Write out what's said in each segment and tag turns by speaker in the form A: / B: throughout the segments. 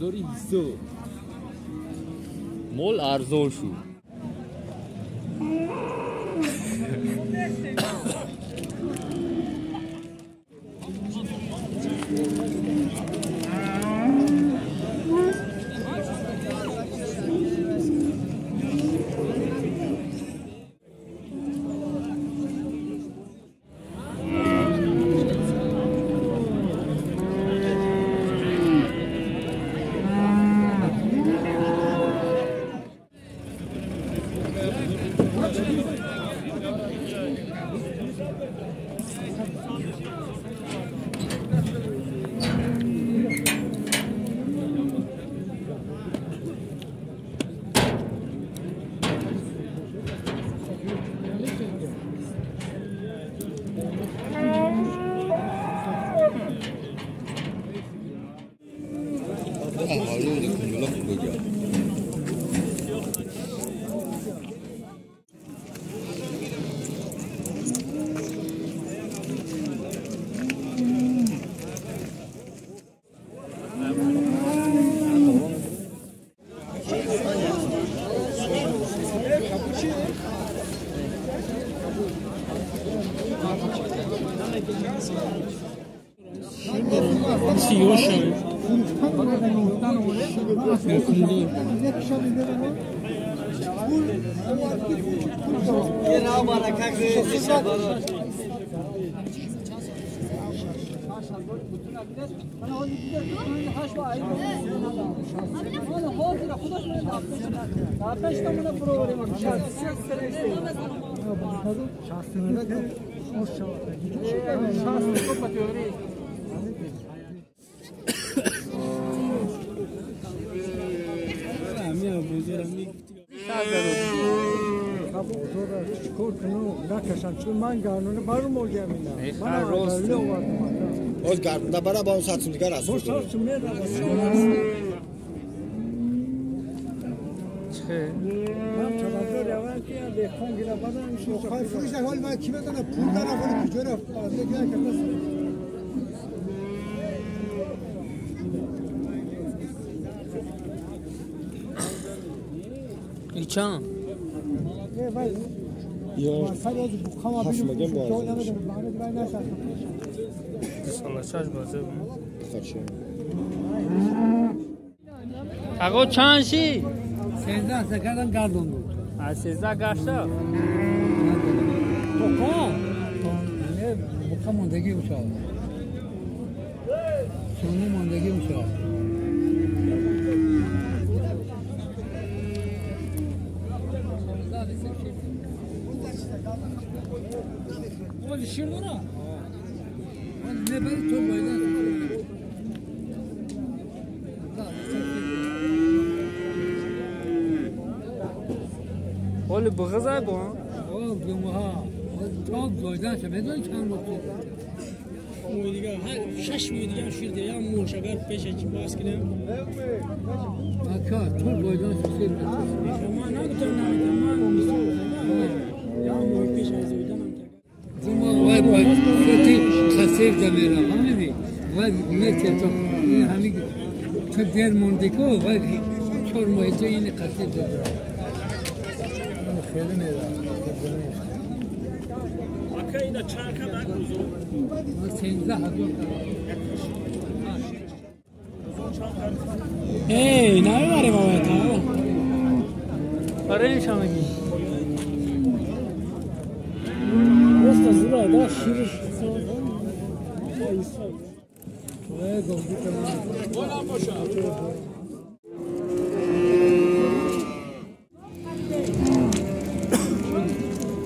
A: бозори Ҳисор. Мол арзон шуд.
B: باز گردنده برای با اون ساتون دیگر از خود
A: چه؟
B: فروش حال من کی بدنه پول دارم ولی کجا رفت؟
A: این چند؟
B: یا هفت مگه باز
A: آقا چند شی؟
C: 13 سکردن گردون بود.
A: از 13 گشته؟
C: تو کن؟ نه بکا ماندگی میشه. سونی ماندگی میشه. شیر داره؟ نه بری تو باید
A: ولی بغض با
C: آه بمها تا زایدن شد میدونی چند وقت
D: موی دیگه هر 6 موی دیگه شیر دیگه هم موش اگر پیش چی باز کنم
C: آکا تو زایدن شد شیر
D: ما نگفتم نه من یا موی پیش از زایدن
C: هم وای وای خیلی خسیر دمیرم فهمیدی وای میته تو همین تو دیر موندی کو وای 4 ماه تو این خسیر دمیرم خیلی میرم
D: آکا اینا چند کم اگروزو
C: 13,000
D: ای نه باره بابا تا
A: آره این شما
D: راست زورا دا شیرش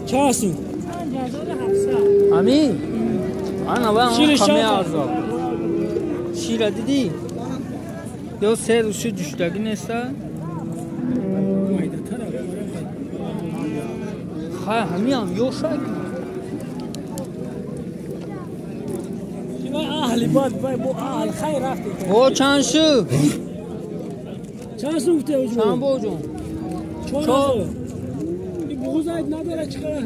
D: چه
A: امین انا با خمه ارزا شیر دیدی یا سه روز جوشدگی نیست خیلی همین هم یو شک
D: اهل باد با اهل خیر رفتی
A: او چند شو
D: چند شو گفته
A: چند با جون
D: 4 این بغض نداره چقدر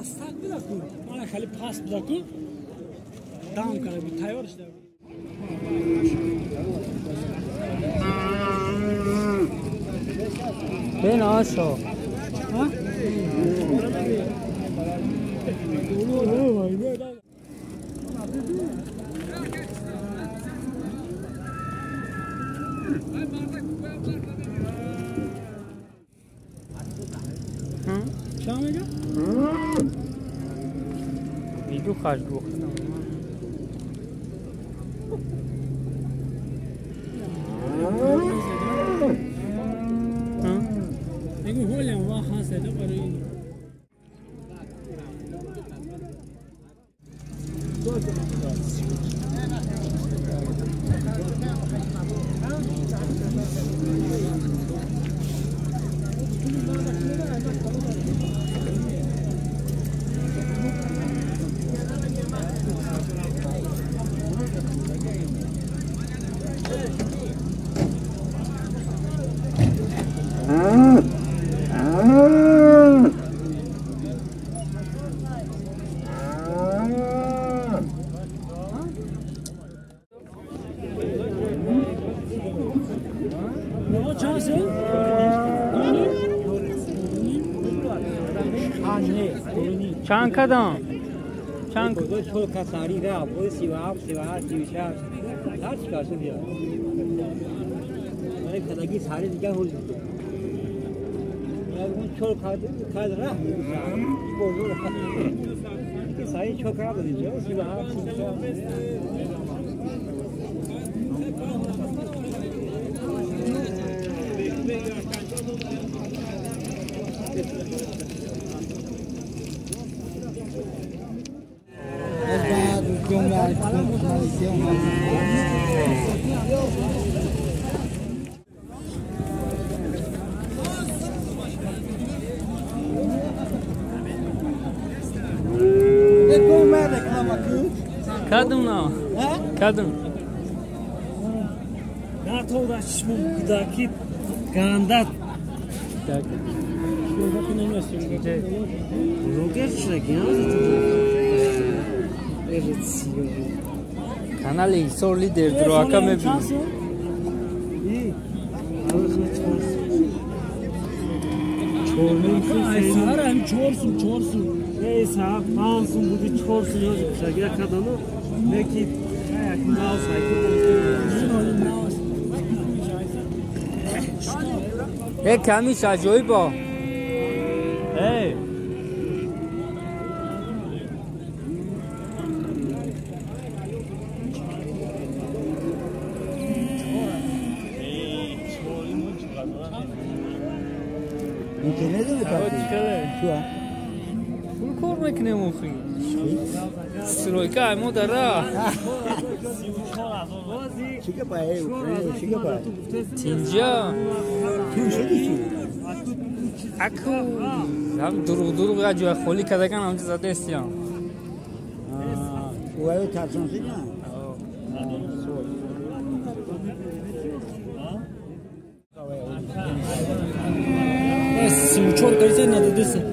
D: Пастак буда ку. Мана хеле паст буда ку. Дам карда буд, тайёр шуда буд.
A: Бен ашо.
D: Ҳа? Чанд мега?
A: Иду хаш гухтам.
D: Мегу ҳолям ва ҳаст барои
A: Чанд кадам? Чанд? Кадом на? Кадом?
D: На то дашму кудаки гандат.
A: Канали Исор лидер дурака мебинем. Э камиш аҷоибо. Эй. Пул кор мекунем охи. Стройка мо дара. Тинҷа. Аку ҳам дуруғ дуруғ як ҷоя холӣ кардаган ҳамҷо задестиям.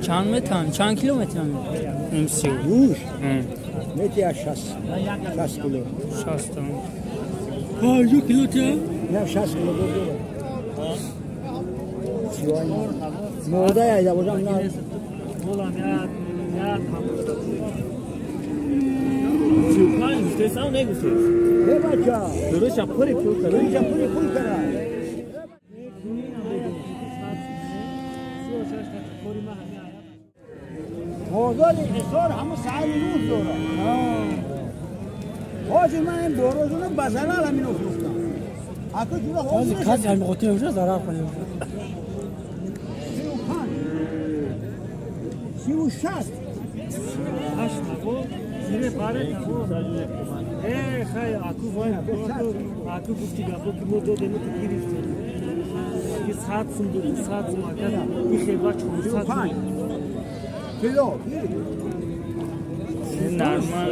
A: Чанд метан? Чанд километр? МС.
B: Мети 60 кило.
A: 60.
D: 50 кило тя?
B: Не, 60 кило. Мода я бошам на. Э бача.
D: Дурӯша пури пул кара.
B: Дурӯша пури пул кара. Бозори Ҳисор ҳама сари рӯз дорад. Ҳозир ман ин борозуна ба зарар ҳамино фурӯхтам. Аку ҷура
D: ҳозир касе ҳамин қотил уже зарар кунем.
B: 35 36
D: Аку гуфти гапо ки мо додем ту гирифтем. Ки 100 сум буд, 100 сум ака бихеба 400 сум.
B: Кило.
A: Нормал.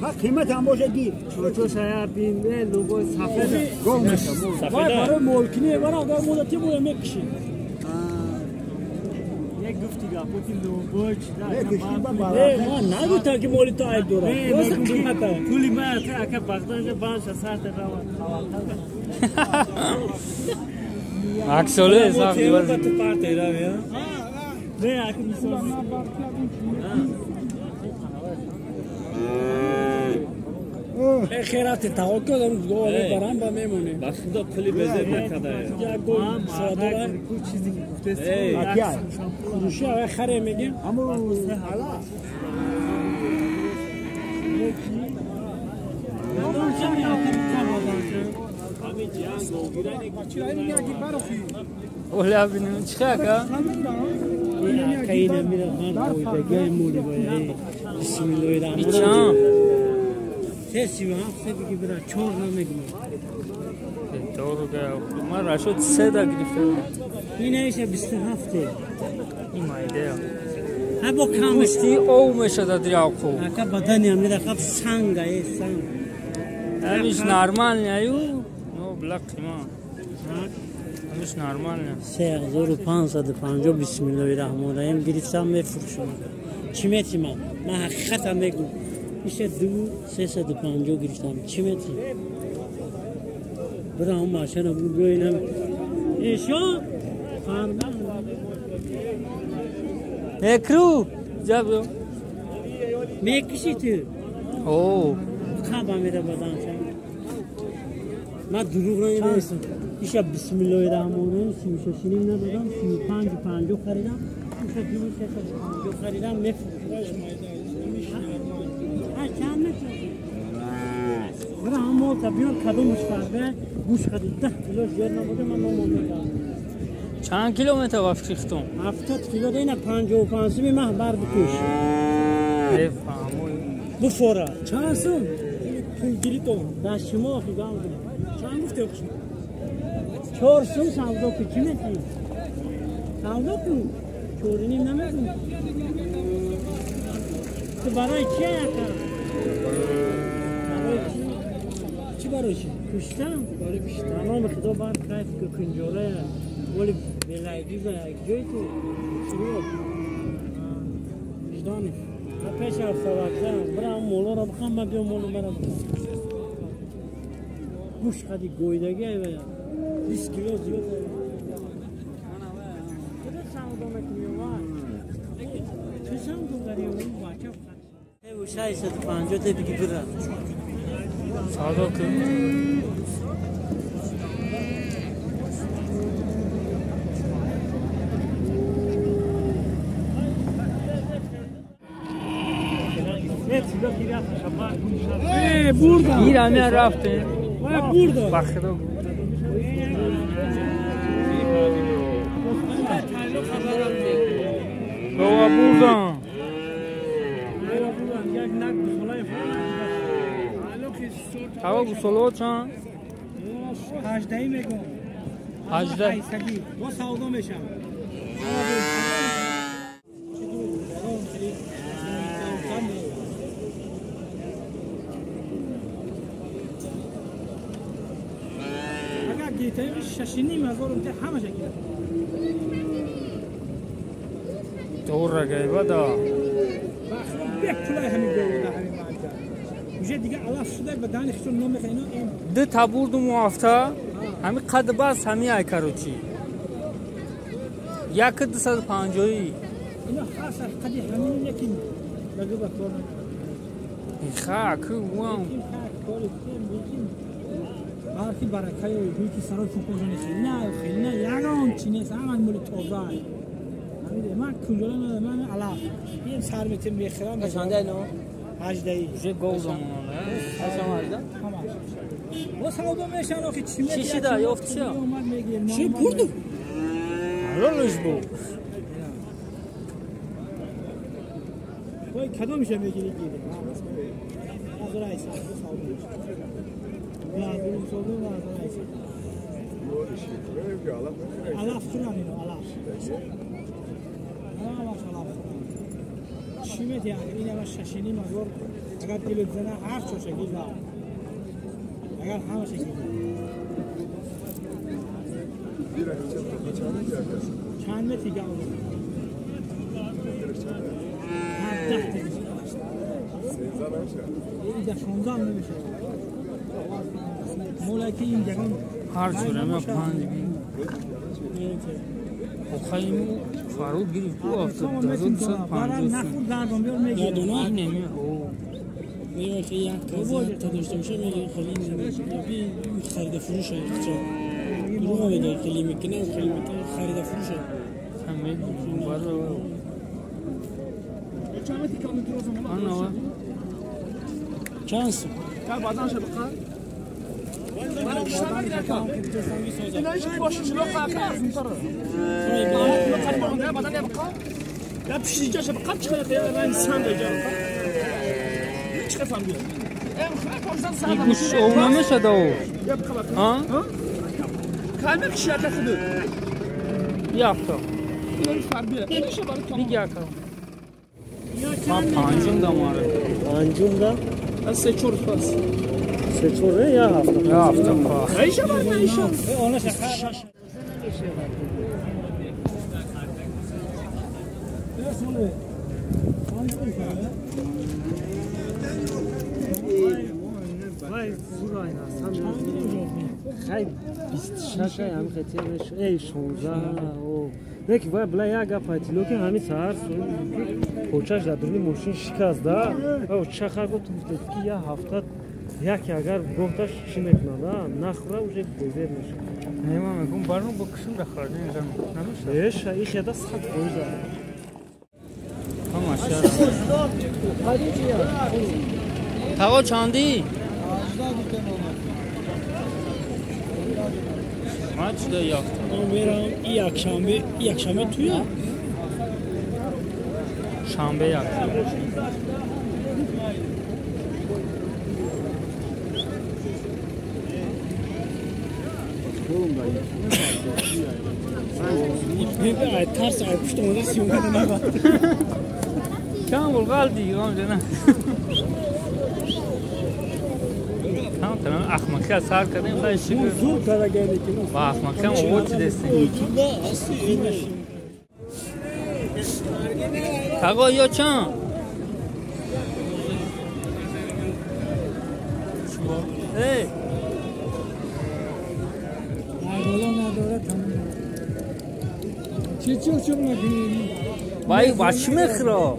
B: Ха қимат ҳам боша гир.
D: Чо шая бин лугой сафед.
B: Гом меша.
D: Вай барои молкини вара агар муддати боя мекиши. Не гуфти гапо ки лубоч
E: не ман нагуфтам ки моли ту айб дорад. Рост қимата.
D: Пули ман ака Бағдод банша сарта рава.
A: Аксоле сам
E: дивар ту парте рава.
D: Не ака мисол.
E: خیرات توکل دارم گوه برام با میمونه.
F: با خدا پولی بزر نکرده.
E: یک گل ساده
D: چیزی که گفته است.
E: فروشی آقای خره میگیم.
B: همون حالا.
A: اولا ببینیم چه که؟
E: این میره من بگم مولی باید. بسم الله الرحمن الرحیم. 37 بگی برا 4 نمیگم.
A: دورو که من رشد 3 تا گرفته.
E: این ایشه 27.
A: این مایده.
E: ها با کم
A: پوستی او میشه در یعقوب.
E: اکا بدنی هم میره خب سنگ ای سنگ.
A: همیش نرمال نه یو نو بلا قیمه. همیش نرمال نه.
E: 3550 بسم الله الرحمن الرحیم گرفتم میفروشم. چی میتی من؟ من حقیقتا میگم. میشه 2 350 گرفتم. چی میتی؟ برا هم ماشین بگو ببینم. ایشو فرمان.
A: نکرو جاب
E: میکشی تو.
A: او
E: خواب میره بدن چند. من دروغ نمیگم. ایشا بسم الله الرحمن الرحیم 36 نیم ندادم 35 50 خریدم. ایشا 2 350 خریدم میفروشم. چند می‌تونی؟ برای همون تا بیان کدومش فرده گوش خرید 10 کیلو زیاد نبوده من نمونده
A: چند کیلومتر وقت
E: 70 کیلو دینا 55 سمی مه بر بکش
A: بفهمون
E: بفورا
D: چند سوم پول گیری تو
E: در شما آخی گام
D: چند گفته خوش
E: 4 سوم سودا که چی می‌تونی؟ سودا کن 4 نیم نمی‌تونی تو برای چی آقا؟ برای چی؟
D: چی برای چی؟
E: کشتم؟
D: برای کشتم.
E: تمام خدا بر کیف که کنجوره ولی بلایدی و یک جای تو شروع وجدانش من پیش هفته وقتم برم مولا را بخوام من بیام مولا مرا بخوام گوش خدی گویدگی ای و 20 کیلو زیاد کجا سودا میکنی وای؟ چه سودا داری اون بچه 650 تا بگی برا
A: سودا کن
D: Burada.
A: İran'a raftı.
D: Burada.
A: Bak خدا. بابا burada. هوا گوساله چند؟
D: 18 میگم.
A: 18.
D: با سودا میشم. اگر گیتایی 6.5 هزار تا همش گیره.
A: دور رگای بدا.
D: بخدا یک پولای همین گوده همین مانجا. وجه دیگه علاف شده به دهن خودشون نمیخوای اینا این.
A: دو تا بردم هفته همین قد باز همین ای کاروچی. 1 250.
D: اینا خاص قدی همین یکی بگو بکار.
A: خاک وان.
D: برکی برکه و یکی سرای فوکوزونی خیلی نه خیلی نه یگان چی نیست همه مول تازه. همین من کنجاله ندارم من علف. این سر میتیم میخرم.
A: چنده نو؟
D: 18.
A: جه گل زمان.
D: هشت همش. با سودا میشن آخه چی میگی؟
A: چی شده یافت چی؟
D: چی بردو؟
A: حلالش بو.
D: وای کدومش میگیری گیره؟ از رئیس سودا میشه. علف خورن اینو علف. علف علف خورن. چی میتی این هم 6.5 هزار اگر دل بزنه هر چوشه گیر اگر همش گیر. چند متری گاو؟
A: هر جوره ما 5 خیلی فرود گرفت تو 7250
D: نه نمیه. میگه که یک تا داشته باشه میگه خیلی خرید فروش چه دروغ میگه خیلی میکنه خیلی میکنه خرید فروش
A: همه برو
D: چند سو
A: این گوش او نمیشه دو ها؟ یافتا دیگه کن ما پنجم دا ماره
E: پنجم دا؟
D: 3 4 پس
E: 3 4 یا هفته
A: یا هفته پس
D: ایشا بر ایشا
E: وای زورای خیلی 26 هم خیلی ای 16 او نکی وای بلا یا گپ ایتلو که همین سهار کوچاش در درونی ماشین شکست دا او چخر گفت که یا هفته یکی اگر گفتش چی میکنه نخوره اوجه بزر میشه.
A: نه من میگم برام بکشم بخوره نمیشه.
E: ایش این خیلی سخت بود.
A: تاوا چندی؟ ما چه یافت؟
D: من میرم یک شنبه توی
A: شنبه یک
D: ترس پشت اومده سیومده نبود
A: چند بول قلدی غام جنه تمام احمقی سر کردیم خیلی شکر
D: زور کرده
A: با احمقی هم اوت دستیم تاقا یا چند ای
B: چی میکنی؟
A: وای بچه میخوره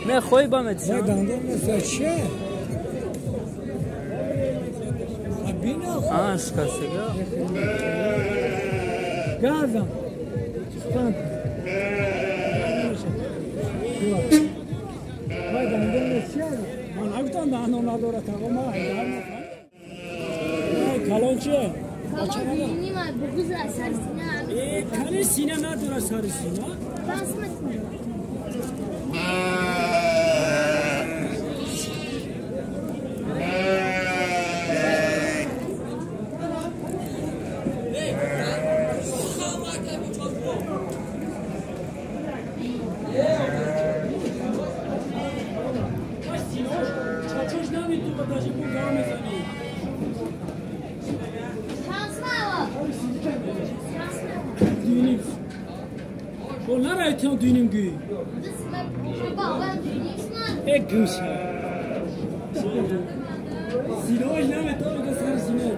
A: میخوای با متیم
B: دندون مثل چه؟
A: آه شکستگی
B: گردم وای دندون مثل چه؟
D: من نگفتم دندون نداره تاقا ما کلان چیه؟ کلی سینه نداره سر سینه دینیم گی یک گوشه سینه‌اش نمیتونه که سر سینه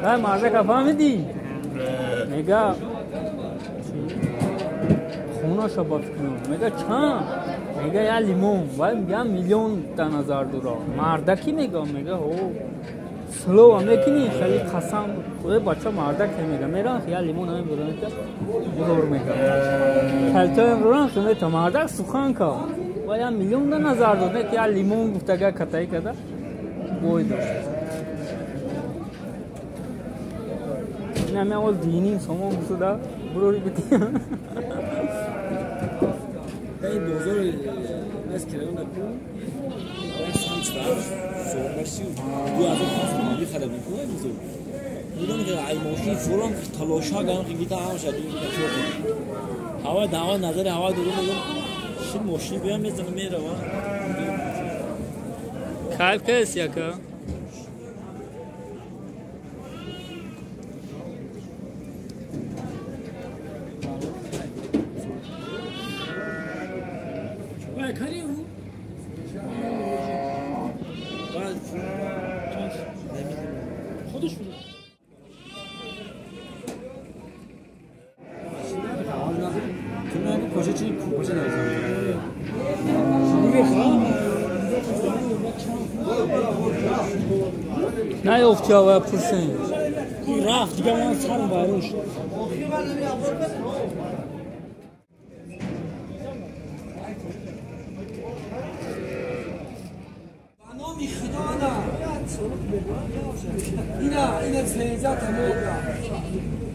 A: وای مازه کا فهمیدی میگه خونه شو بکنم میگه چند میگه یا لیمون وای میگه میلیون تا نظر دورا مردکی میگه میگه او سلو میکنی خیلی قسم خود بچه مردک میگه میرن خیال لیمون همین برون تا برور میگه خلطه برون خیلی تا مردک سخن کا و یا میلیون تا نظر داد نه که یا لیمون گفتگه کتایی کده بوی داشت نه من اول دینیم سامان گفته بروری بودیم
F: این بازار از کرایه نکن دو از خواستم خراب میکنه میزو بودم که ای ماشین فوران تلاشا گم که گیتا هم شد این هوا دعوا نظر هوا دورم میگم شین ماشین بیام میزنم میره وا
A: کایف کس یکا
D: Худаш фурӯхт.
A: Наёфти авая пурсем.
D: Рафт дига ман сарм вайрон шуд.
G: Номи худо на. Ина, ина сенза тамом.